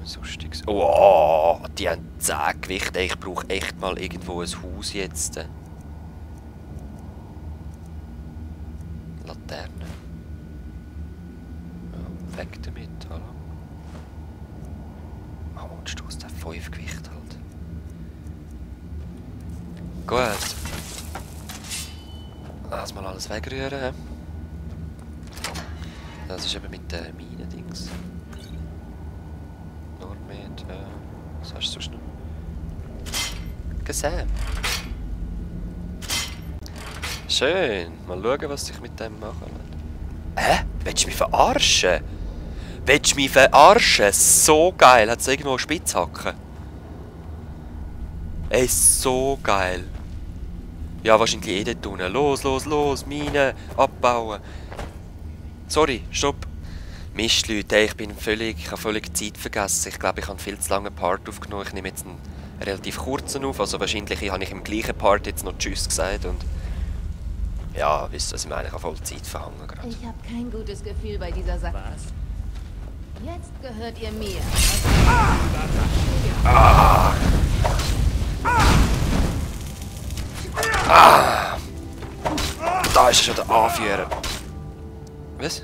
Sonstiges. Oh, die haben 10 Gewichte. Ich brauche echt mal irgendwo ein Haus jetzt. Laterne. Ja, weg damit, hallo. Oh, und Stoß der 5 Gewicht halt. Gut. Lass mal alles wegrühren. Das ist eben mit den Minendings. Nordmed, was hast du sonst noch? Gesehen. Schön. Mal schauen, was ich mit dem machen will. Hä? Willst du mich verarschen? Willst du mich verarschen? So geil. Hat es irgendwo Spitzhacken? Ey, so geil. Ja, wahrscheinlich eh dort unten. Los, los, los. Mine abbauen. Sorry, stopp. Mist, Leute, ich habe völlig Zeit vergessen. Ich glaube, ich habe einen viel zu langen Part aufgenommen. Ich nehme jetzt einen relativ kurzen auf. Also wahrscheinlich habe ich im gleichen Part jetzt noch Tschüss gesagt und... Ja, wisst ihr, was ich meine? Ich habe voll Zeit verhangen gerade. Ich habe kein gutes Gefühl bei dieser Sache. Was? Jetzt gehört ihr mir. Da ist schon der Anführer. Was?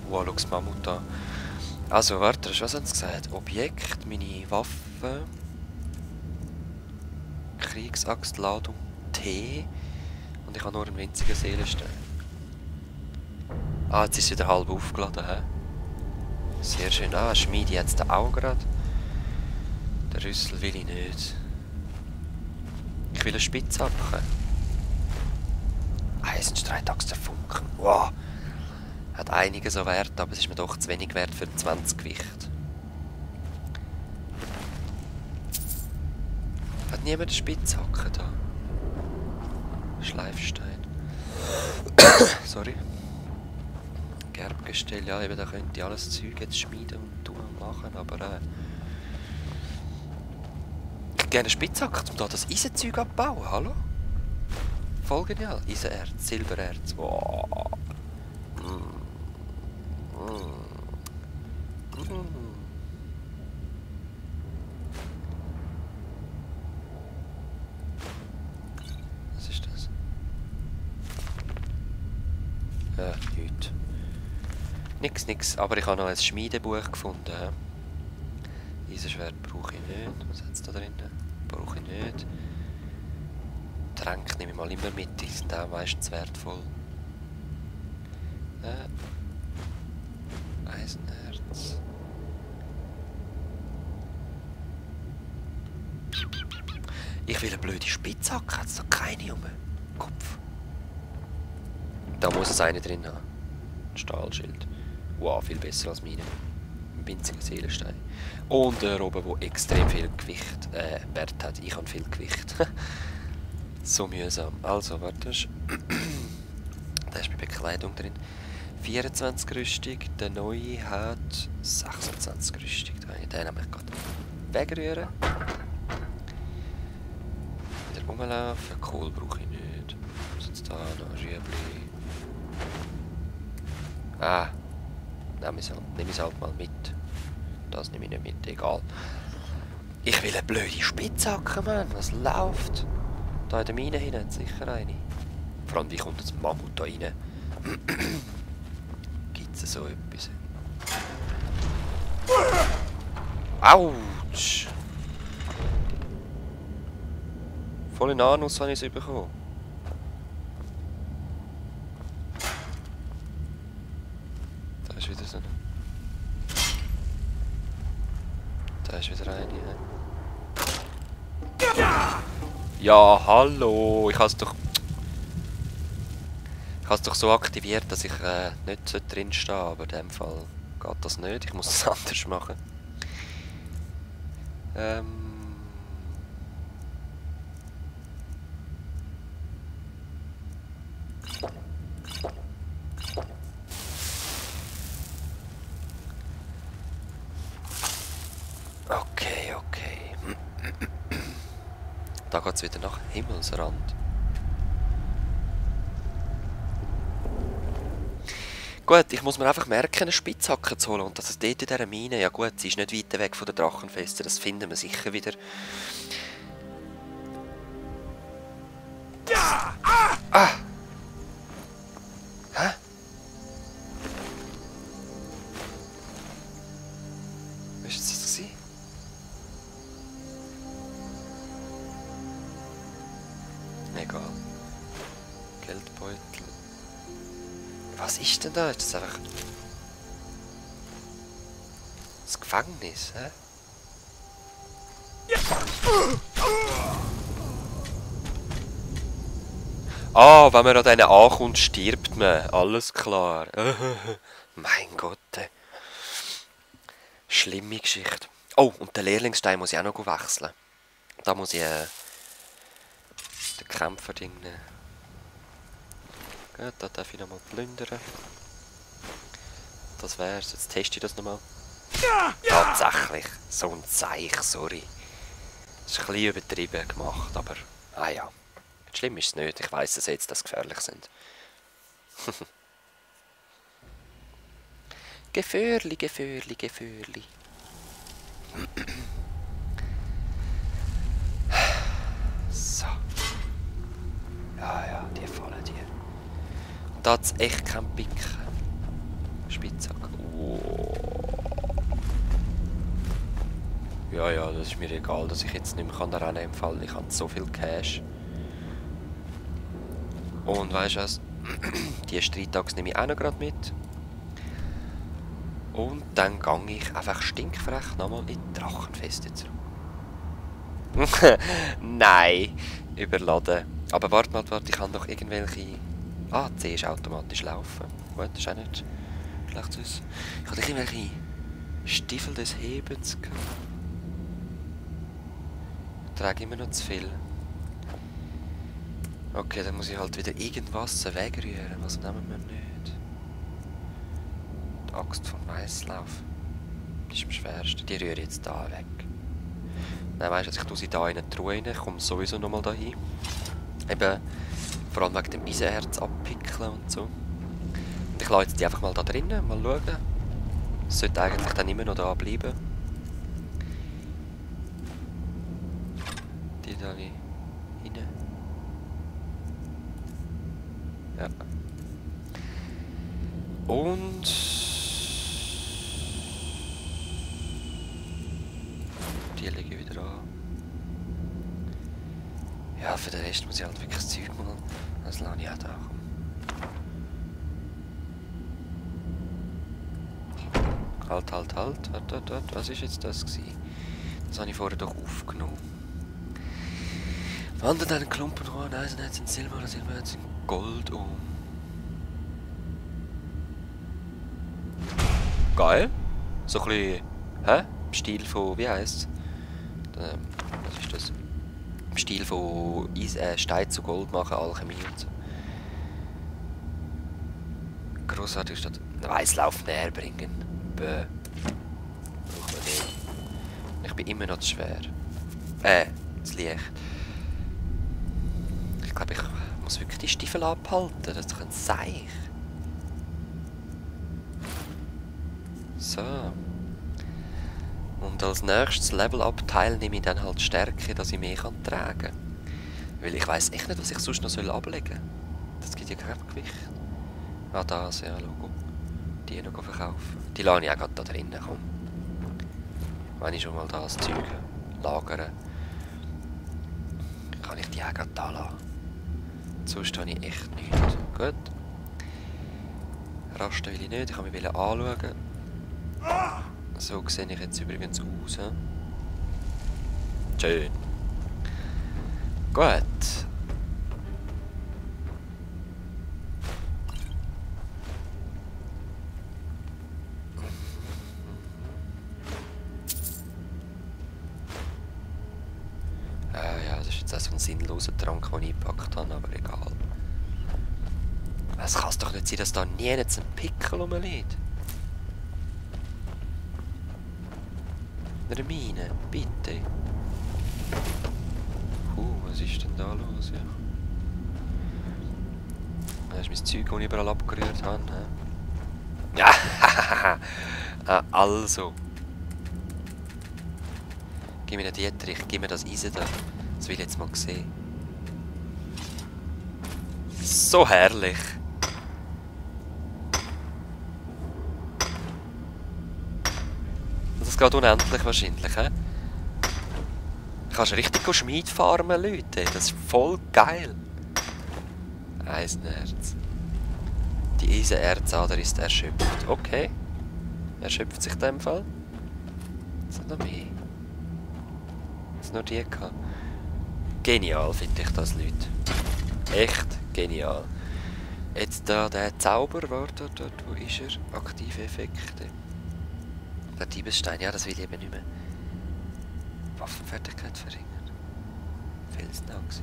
Wow, schau das Mammut an. Also, warte, was haben sie gesagt? Objekt, meine Waffe. Kriegsaxt, Ladung T. Und ich habe nur einen winzigen Seelenstein. Ah, jetzt ist es wieder halb aufgeladen, hä? Sehr schön. Ah, Schmiede jetzt auch gerade. Den Rüssel will ich nicht. Ich will eine Spitzhacke. Eisenstreitaxt der Funken. Wow. Hat einige so Wert, aber es ist mir doch zu wenig wert für 20 Gewicht. Hat niemand eine Spitzhacke da? Schleifstein. Sorry. Gerbgestell, ja, eben da könnte ich alles Zeug jetzt schmieden und tun und machen, aber ich hätte gerne eine Spitzhacke, um da das Eisenzeug abzubauen, hallo? Voll genial. Eisenerz, Silbererz, wow. Was ist das? Ja, nichts. Nix. Aber ich habe noch ein Schmiedebuch gefunden. Eisenschwert brauche ich nicht. Was hat es da drin? Brauche ich nicht. Tränke nehme ich mal immer mit, die sind auch meistens wertvoll. Eisenerz. Ich will eine blöde Spitzhacke, hat es doch keine um den Kopf. Da muss es eine drin haben. Ein Stahlschild. Wow, viel besser als meine. Ein winziger Seelenstein. Und der oben, der extrem viel Gewicht, Wert hat. Ich habe viel Gewicht. So mühsam. Also, warte. Da ist bei Bekleidung drin. 24 Rüstung. Der neue hat 26 Rüstung. Den habe ich gerade wegrühren. Wieder rumlaufen. Kohl brauche ich nicht. Was ist jetzt da noch? Ein Rüebli. Ah. Nehme ich es halt mal mit. Das nehme ich nicht mit. Egal. Ich will eine blöde Spitzhacke, Mann. Was läuft? Da in der Mine hin hat sicher eine. Vor allem, wie kommt das Mammut da rein? Gibt es so etwas? Autsch! Voll in Anus habe ich es bekommen. Da ist wieder so eine. Da ist wieder eine. Ja, hallo! Ich habe es doch so aktiviert, dass ich nicht drin stehe, aber in dem Fall geht das nicht. Ich muss es anders machen. Okay. Da geht es wieder nach Himmelsrand. Gut, ich muss mir einfach merken, eine Spitzhacke zu holen. Und dass es dort in dieser Mine, ja gut, sie ist nicht weit weg von der Drachenfeste, das finden wir sicher wieder. Ah! Hä? Was war das? Egal. Geldbeutel. Was ist denn da? Ist das einfach... das Gefängnis, hä? Ah, wenn man an denen ankommt, stirbt man. Alles klar. Mein Gott. Schlimme Geschichte. Oh, und den Lehrlingsstein muss ich auch noch wechseln. Da muss ich den Kämpfer-Ding nehmen. Gut, da darf ich nochmal plündern. Das wär's. Jetzt teste ich das nochmal. Tatsächlich. So ein Zeich, sorry. Das ist ein bisschen übertrieben gemacht, aber... ah ja. Schlimm ist es nicht. Ich weiss, dass jetzt das gefährlich sind. Gefährli, Gefährli, Gefährli. So. Ja, ja, die fallen dir. Und da hat es echt keinen Picken. Spitzhacke. Oh. Ja, ja, das ist mir egal, dass ich jetzt nicht mehr rennen kann im Fall. Ich habe so viel Cash. Und weißt du was? Die Streittaxe nehme ich auch noch gerade mit. Und dann gehe ich einfach stinkfrech nochmal in die Drachenfeste zurück. Nein, überladen. Aber warte, ich habe noch irgendwelche... ah, C ist automatisch laufen. Gut, das ist auch nicht schlecht zu wissen. Ich habe irgendwelche Stiefel des Hebens gehabt. Ich trage immer noch zu viel. Okay, dann muss ich halt wieder irgendwas wegrühren. Was nehmen wir nicht? Die Axt vom Weißlauf. Die ist am schwersten. Die rühre ich jetzt da weg. Nein, weißt du, ich tue sie da in eine Truhe rein. Ich komme sowieso nochmal da hin. Eben, vor allem wegen dem Eisenerz abpickeln und so. Und ich lasse jetzt die einfach mal da drinnen. Mal schauen. Es sollte eigentlich dann immer noch da bleiben. Die da rein. Ja. Und... die lege ich wieder an. Ja, für den Rest muss ich halt wirklich das Zeug mal... das lasse ich auch da. Halt. Warte. Was war jetzt das gewesen? Das habe ich vorher doch aufgenommen. Wandert einen Klumpen Rohr, Eisenerz in Silber oder Silbererz in Gold um. Geil. So ein bisschen, hä? Im Stil von, wie heisst es? Was ist das? Im Stil von Stein zu Gold machen, Alchemie und so. Grossartig statt Weißlauf näher bringen. Bäh. Braucht man nicht. Ich bin immer noch zu schwer. Zu leicht. Ich glaube, ich muss wirklich die Stiefel abhalten. Das ist doch ein Seich. So. Und als nächstes Level-Up-Teil nehme ich dann halt Stärke, dass ich mehr tragen kann. Weil ich weiss echt nicht, was ich sonst noch ablegen soll. Das gibt ja kein Gewicht. Ah, das, ja, Logo. Die noch verkaufen. Die lasse ich auch gerade da drinnen, komm. Wenn ich schon mal das Zeug lagere, kann ich die auch gerade da lassen. Sonst habe ich echt nichts. Gut. Rasten will ich nicht, ich kann mich anschauen. So sehe ich jetzt übrigens aus. He? Schön. Gut. Ja, das ist jetzt auch so ein sinnloser Trank, den ich eingepackt habe, aber egal. Es kann doch nicht sein, dass da nie ein Pickel rumliegt. Eine Mine, bitte. Was ist denn da los? Ja. Das ist mein Zeug, das ich überall abgerührt habe. Ja, also. Gib mir den Dietrich, gib mir das Eisen da. Das will ich jetzt mal sehen. So herrlich. Das geht unendlich wahrscheinlich, hä? Du kannst richtig Schmied farmen, Leute. Das ist voll geil. Eisenerz. Die Eisenerzader ist erschöpft. Okay. Erschöpft sich in dem Fall. Was hat noch mehr? Was nur die gehabt? Genial finde ich das, Leute. Echt genial. Jetzt da der Zauber, warte, dort, wo ist er? Aktive Effekte. Der Diebesstein, ja, das will ich eben nicht mehr. Waffenfertigkeit verringern. Felsenachse.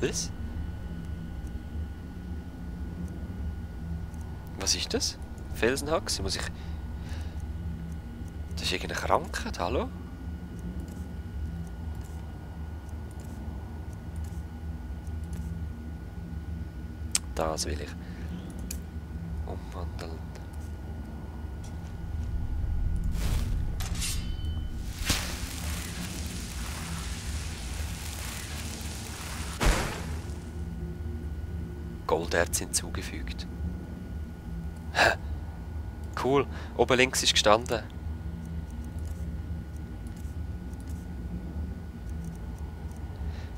Was? Was ist das? Felsenachse? Muss ich... Das ist irgendeine Krankheit, hallo? Das will ich. Umwandeln. Golderz hinzugefügt. Hä? Cool. Oben links ist gestanden.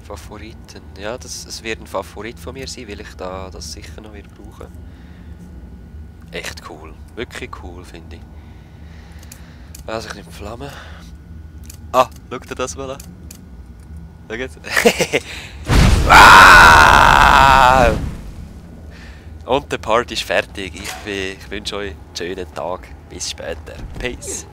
Favoriten. Ja, es wird ein Favorit von mir sein, weil ich das sicher noch wieder brauchen. Echt cool. Wirklich cool, finde ich. Also ich nehme Flammen. Ah, schau dir das mal an. Schau jetzt. Und der Part ist fertig. Ich wünsche euch einen schönen Tag. Bis später. Peace.